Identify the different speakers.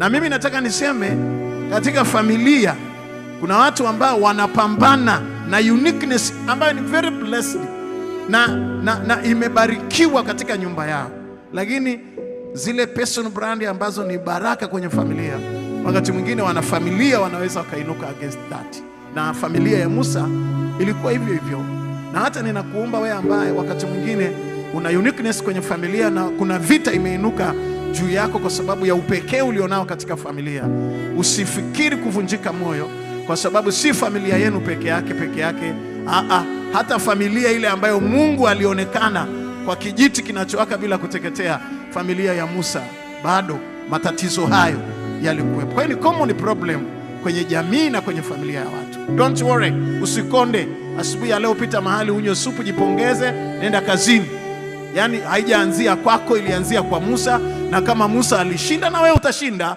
Speaker 1: Na mimi nataka niseme katika familia kuna watu ambao wanapambana na uniqueness ambayo ni very blessed na imebarikiwa katika nyumba yao, lakini zile personal brand ambazo ni baraka kwenye familia, wakati mwingine wanafamilia wanaweza wakainuka against that, na familia ya Musa ilikuwa hivyo hivyo. Na hata ninakuomba wewe ambaye wakati mwingine una uniqueness kwenye familia na kuna vita imeinuka juu yako kwa sababu ya upekee ulionao katika familia, usifikiri kuvunjika moyo, kwa sababu si familia yenu peke yake peke yake. Aa, hata familia ile ambayo Mungu alionekana kwa kijiti kinachowaka bila kuteketea, familia ya Musa, bado matatizo hayo yalikuwepo. Kwa hiyo ni common problem kwenye jamii na kwenye familia ya watu. Don't worry, usikonde. Asubuhi ya leo pita mahali unywe supu, jipongeze, nenda kazini. Yaani haijaanzia kwako, ilianzia kwa Musa, na kama Musa alishinda, na wewe utashinda.